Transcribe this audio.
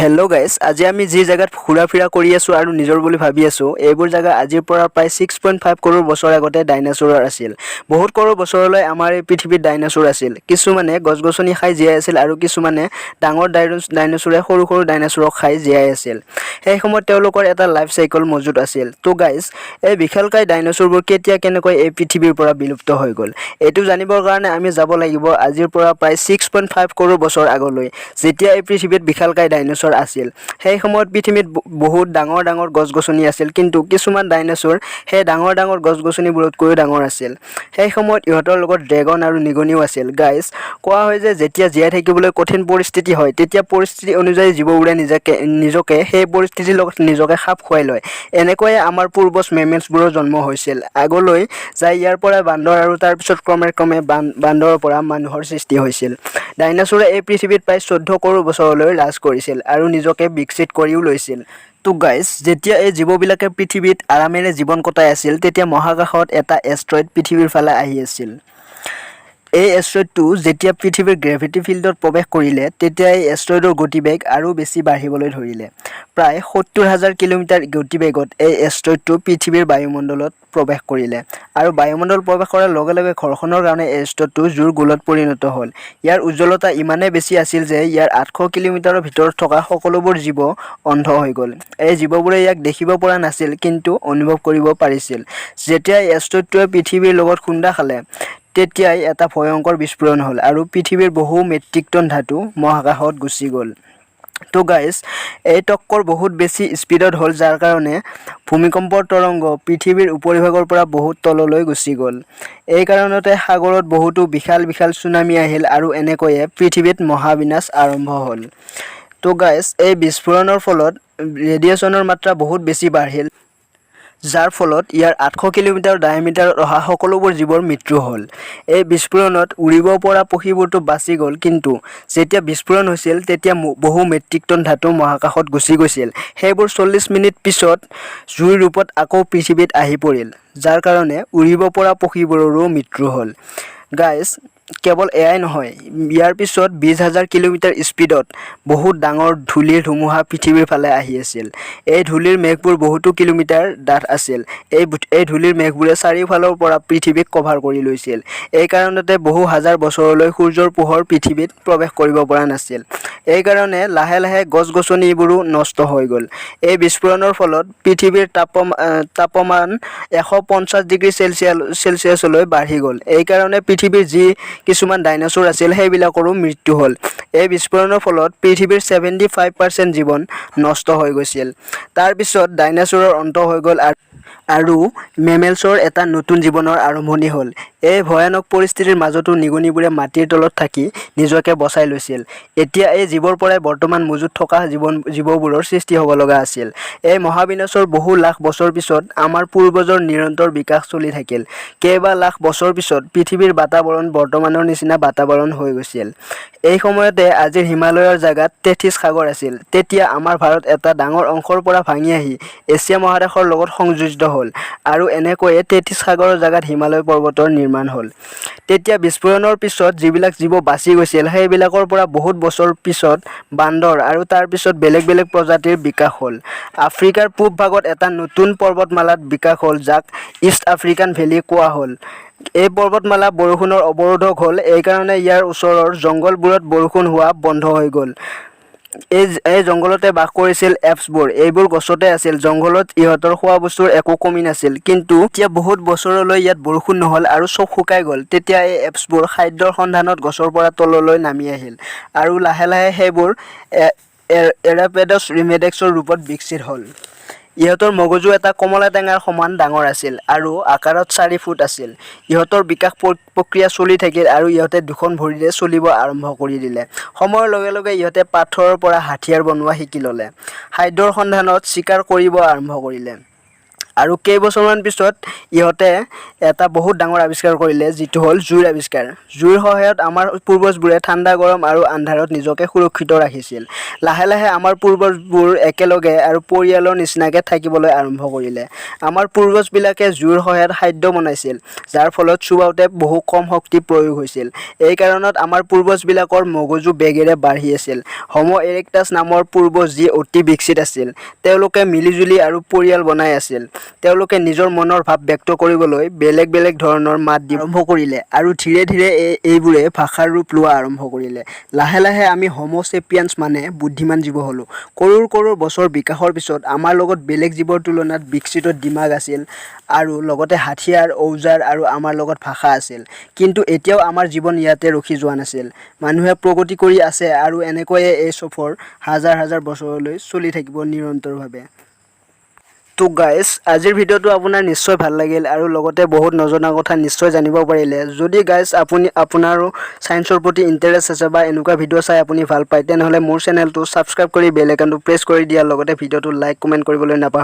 Hello' guys, আজি আমি যি জেগাত ঘূৰা ফুৰা কৰি আছোঁ আৰু নিজৰ বুলি ভাবি আছোঁ, এইবোৰ জেগা আজিৰ পৰা প্ৰায় 6.5 কৰোৰ বছৰ আগতে ডাইনাছৰৰ আছিল। বহুত কৰোৰ বছৰলৈ আমাৰ এই পৃথিৱীত ডাইনাছৰ আছিল। কিছুমানে গছ গছনি খাই জীয়াই আছিল আৰু কিছুমানে ডাঙৰ ডাইনাছৰে সৰু সৰু ডাইনাছৰক খাই জীয়াই আছিল। সেই সময়ত তেওঁলোকৰ এটা লাইফ চাইকেল মজুত আছিল। তো গাইজ, এই বিশালকায় ডাইনাছৰবোৰ কেতিয়া কেনেকৈ এই পৃথিৱীৰ পৰা বিলুপ্ত হৈ গ'ল, এইটো জানিবৰ কাৰণে আমি যাব লাগিব আজিৰ পৰা প্ৰায় 6.5 কৰোৰ বছৰ আগলৈ, যেতিয়া এই পৃথিৱীত বিশালকায় ডাইনাছৰ আছিল। সেই সময়ত পৃথিৱীত বহুত ডাঙৰ ডাঙৰ গছ গছনি আছিল, কিন্তু কিছুমান ডাইনাছৰ সেই ডাঙৰ ডাঙৰ গছ গছনিবোৰতকৈও ডাঙৰ আছিল। সেই সময়ত ইহঁতৰ লগত ড্ৰেগন আৰু নিগনিও আছিল। গাইজ, কোৱা হয় যে যেতিয়া জীয়াই থাকিবলৈ কঠিন পৰিস্থিতি হয়, তেতিয়া পৰিস্থিতি অনুযায়ী জীৱবোৰে নিজকে সেই পৰিস্থিতিৰ লগত নিজকে খাপ খুৱাই লয়। এনেকৈয়ে আমাৰ পূৰ্বজ মেমেলছবোৰৰ জন্ম হৈছিল। আগলৈ যাই ইয়াৰ পৰা বান্দৰ আৰু তাৰপিছত ক্ৰমে ক্ৰমে বান্দৰৰ পৰা মানুহৰ সৃষ্টি হৈছিল। ডাইনাছৰে এই পৃথিৱীত প্ৰায় 14 কৰোৰ বছৰলৈ ৰাজ কৰিছিল আৰু নিজকে বিকশিত কৰিও লৈছিল। তো গাইজ, যেতিয়া এই জীৱবিলাকে পৃথিৱীত আৰামেৰে জীৱন কটাই আছিল, তেতিয়া মহাকাশত এটা এষ্ট্ৰইড পৃথিৱীৰ ফালে আহি আছিল। এই এষ্ট্ৰইডটো যেতিয়া পৃথিৱীৰ গ্ৰেভিটি ফিল্ডত প্ৰৱেশ কৰিলে, তেতিয়া এই এষ্ট্ৰইডৰ গতিবেগ আৰু বেছি বাঢ়িবলৈ ধৰিলে। প্ৰায় 70,000 কিলোমিটাৰ গতিবেগত এই এষ্ট্ৰইডটো পৃথিৱীৰ বায়ুমণ্ডলত প্ৰৱেশ কৰিলে আৰু বায়ুমণ্ডল প্ৰৱেশ কৰাৰ লগে লগে ঘৰ্ষণৰ কাৰণে এই এষ্ট্ৰইডটো জুইৰ গোলত পৰিণত হ'ল। ইয়াৰ উজ্জ্বলতা ইমানেই বেছি আছিল যে ইয়াৰ 800 কিলোমিটাৰৰ ভিতৰত থকা সকলোবোৰ জীৱ অন্ধ হৈ গ'ল। এই জীৱবোৰে ইয়াক দেখিব পৰা নাছিল, কিন্তু অনুভৱ কৰিব পাৰিছিল। যেতিয়া এই এষ্ট্ৰইডটোৱে পৃথিৱীৰ লগত খুন্দা খালে, তেতিয়াই এটা ভয়ংকৰ বিস্ফোৰণ হ'ল আৰু পৃথিৱীৰ বহু মেট্ৰিক টন ধাতু মহাকাশত গুচি গ'ল। তো গাইজ, এই টক্কৰ বহুত বেছি স্পীডত হ'ল, যাৰ কাৰণে ভূমিকম্পৰ তৰংগ পৃথিৱীৰ উপৰিভাগৰ পৰা বহুত তললৈ গুচি গ'ল। এই কাৰণতে সাগৰত বহুতো বিশাল বিশাল চুনামি আহিল আৰু এনেকৈয়ে পৃথিৱীত মহাবিনাশ আৰম্ভ হ'ল। তো গাইজ, এই বিস্ফোৰণৰ ফলত ৰেডিয়েশ্যনৰ মাত্ৰা বহুত বেছি বাঢ়িল, যাৰ ফলত ইয়াৰ 800 কিলোমিটাৰ ডায়েমিটাৰত অহা সকলোবোৰ জীৱৰ মৃত্যু হ'ল। এই বিস্ফোৰণত উৰিব পৰা পক্ষীবোৰতো বাচি গ'ল, কিন্তু যেতিয়া বিস্ফোৰণ হৈছিল, তেতিয়া বহু মেট্ৰিক টন ধাতু মহাকাশত গুচি গৈছিল। সেইবোৰ 40 মিনিট পিছত জুইৰ ৰূপত আকৌ পৃথিৱীত আহি পৰিল, যাৰ কাৰণে উৰিব পৰা পক্ষীবোৰৰো মৃত্যু হ'ল। গাইজ, কেৱল এয়াই নহয়, ইয়াৰ পিছত 20,000 কিলোমিটাৰ স্পীডত বহুত ডাঙৰ ধূলিৰ ধুমুহা পৃথিৱীৰ ফালে আহি আছিল। এই ধূলিৰ মেঘবোৰ বহুতো কিলোমিটাৰ ডাঠ আছিল। এই ধূলিৰ মেঘবোৰে চাৰিওফালৰ পৰা পৃথিৱীক কভাৰ কৰি লৈছিল। এই কাৰণতে বহু হাজাৰ বছৰলৈ সূৰ্যৰ পোহৰ পৃথিৱীত প্ৰৱেশ কৰিব পৰা নাছিল। এই কাৰণে লাহে লাহে গছ গছনিবোৰো নষ্ট হৈ গ'ল। এই বিস্ফোৰণৰ ফলত পৃথিৱীৰ তাপমান 150 ডিগ্ৰী চেলছিয়াছলৈ বাঢ়ি গ'ল। এই কাৰণে পৃথিৱীৰ যি কিছুমান ডাইনাছৰ আছিল, সেইবিলাকৰো মৃত্যু হ'ল। এই বিস্ফোৰণৰ ফলত পৃথিৱীৰ 75% জীৱন নষ্ট হৈ গৈছিল। তাৰপিছত ডাইনাছৰৰ অন্ত হৈ গ'ল আৰু মেমেলছৰ এটা নতুন জীৱনৰ আৰম্ভণি হ'ল। এই ভয়ানক পৰিস্থিতিৰ মাজতো নিগনিবোৰে মাটিৰ তলত থাকি নিজকে বচাই লৈছিল। এতিয়া এই জীৱৰ পৰাই বৰ্তমান মজুত থকা জীৱবোৰৰ সৃষ্টি হ'ব লগা আছিল। এই মহাবিনাশৰ বহু লাখ বছৰ পিছত আমাৰ পূৰ্বজৰ নিৰন্তৰ বিকাশ চলি থাকিল। কেইবা লাখ বছৰ পিছত পৃথিৱীৰ বাতাবৰণ বৰ্তমানৰ নিচিনা বাতাবৰণ হৈ গৈছিল। এই সময়তে আজিৰ হিমালয়ৰ জেগাত টেথিছ সাগৰ আছিল। তেতিয়া আমাৰ ভাৰত এটা ডাঙৰ অংশৰ পৰা ভাঙি আহি এছিয়া মহাদেশৰ লগত সংযোজিত হ'ল আৰু এনেকৈয়ে টেথিছ সাগৰৰ জেগাত হিমালয় পৰ্বতৰ নিৰ্মাণ হ'ল। তেতিয়া বিস্ফোৰণৰ পিছত যিবিলাক জীৱ বাচি গৈছিল, সেইবিলাকৰ পৰা বহুত বছৰ পিছত বান্দৰ আৰু তাৰ পিছত বেলেগ বেলেগ প্ৰজাতিৰ বিকাশ হ'ল। আফ্ৰিকাৰ পূব ভাগত এটা নতুন পৰ্বতমালাত বিকাশ হ'ল, যাক ইষ্ট আফ্ৰিকান ভেলী কোৱা হ'ল। এই পৰ্বতমালা বৰষুণৰ অৱৰোধক হ'ল। এইকাৰণে ইয়াৰ ওচৰৰ জংঘলবোৰত বৰষুণ হোৱা বন্ধ হৈ গ'ল। এই জংঘলতে বাস কৰিছিল এপছবোৰ। এইবোৰ গছতে আছিল। জংঘলত ইহঁতৰ খোৱা বস্তুৰ একো কমি নাছিল। কিন্তু এতিয়া বহুত বছৰলৈ ইয়াত বৰষুণ নহ'ল আৰু চব শুকাই গ'ল। তেতিয়া এই এপছবোৰ খাদ্যৰ সন্ধানত গছৰ পৰা তললৈ নামি আহিল আৰু লাহে লাহে সেইবোৰ এৰাপেডছ ৰিমেডেক্সৰ ৰূপত বিকশিত হ'ল। ইহঁতৰ মগজু এটা কমলা টেঙাৰ সমান ডাঙৰ আছিল আৰু আকাৰত 4 ফুট আছিল। ইহঁতৰ বিকাশ প্ৰক্ৰিয়া চলি থাকিল আৰু ইহঁতে দুখন ভৰিৰে চলিব আৰম্ভ কৰি দিলে। সময়ৰ লগে লগে ইহঁতে পাথৰৰ পৰা হাথিয়াৰ বনোৱা শিকি ল'লে। খাদ্যৰ সন্ধানত চিকাৰ কৰিব আৰম্ভ কৰিলে। আৰু কেইবছৰমান পিছত ইহঁতে এটা বহুত ডাঙৰ আৱিষ্কাৰ কৰিলে, যিটো হ'ল জুইৰ আৱিষ্কাৰ। জুইৰ সহায়ত আমাৰ পূৰ্বজবোৰে ঠাণ্ডা, গৰম আৰু আন্ধাৰত নিজকে সুৰক্ষিত ৰাখিছিল। লাহে লাহে আমাৰ পূৰ্বজবোৰ একেলগে আৰু পৰিয়ালৰ নিচিনাকৈ থাকিবলৈ আৰম্ভ কৰিলে। আমাৰ পূৰ্বজবিলাকে জুইৰ সহায়ত খাদ্য বনাইছিল, যাৰ ফলত চোবাওঁতে বহু কম শক্তি প্ৰয়োগ হৈছিল। এই কাৰণত আমাৰ পূৰ্বজবিলাকৰ মগজু বেগেৰে বাঢ়ি আছিল। হোম' এৰেক্টাছ নামৰ পূৰ্বজ যি অতি বিকশিত আছিল, তেওঁলোকে মিলিজুলি আৰু পৰিয়াল বনাই আছিল। তেওঁলোকে নিজৰ মনৰ ভাৱ ব্যক্ত কৰিবলৈ বেলেগ বেলেগ ধৰণৰ মাত দি আৰম্ভ কৰিলে আৰু ধীৰে ধীৰে এইবোৰে ভাষাৰ ৰূপ লোৱা আৰম্ভ কৰিলে। লাহে লাহে আমি হোম' চেপিয়ানছ মানে বুদ্ধিমান জীৱ হ'লোঁ। কৰোৰ কৰোৰ বছৰ বিকাশৰ পিছত আমাৰ লগত বেলেগ জীৱৰ তুলনাত বিকশিত দিমাগ আছিল আৰু লগতে হাথিয়াৰ, ঔজাৰ আৰু আমাৰ লগত ভাষা আছিল। কিন্তু এতিয়াও আমাৰ জীৱন ইয়াতে ৰখি যোৱা নাছিল। মানুহে প্ৰগতি কৰি আছে আৰু এনেকৈয়ে এই সফৰ হাজাৰ হাজাৰ বছৰলৈ চলি থাকিব নিৰন্তৰভাৱে। তো গাইজ, আজিৰ ভিডিঅ'টো আপোনাৰ নিশ্চয় ভাল লাগিল আৰু লগতে বহুত নজনা কথা নিশ্চয় জানিব পাৰিলে। যদি গাইজ আপোনাৰো ছায়েন্সৰ প্ৰতি ইণ্টাৰেষ্ট আছে বা এনেকুৱা ভিডিঅ' চাই আপুনি ভাল পায়, তেনেহ'লে মোৰ চেনেলটো ছাবস্ক্ৰাইব কৰি বেল আইকনটো প্ৰেছ কৰি দিয়াৰ লগতে ভিডিঅ'টো লাইক, কমেণ্ট কৰিবলৈ নাপাহৰিব।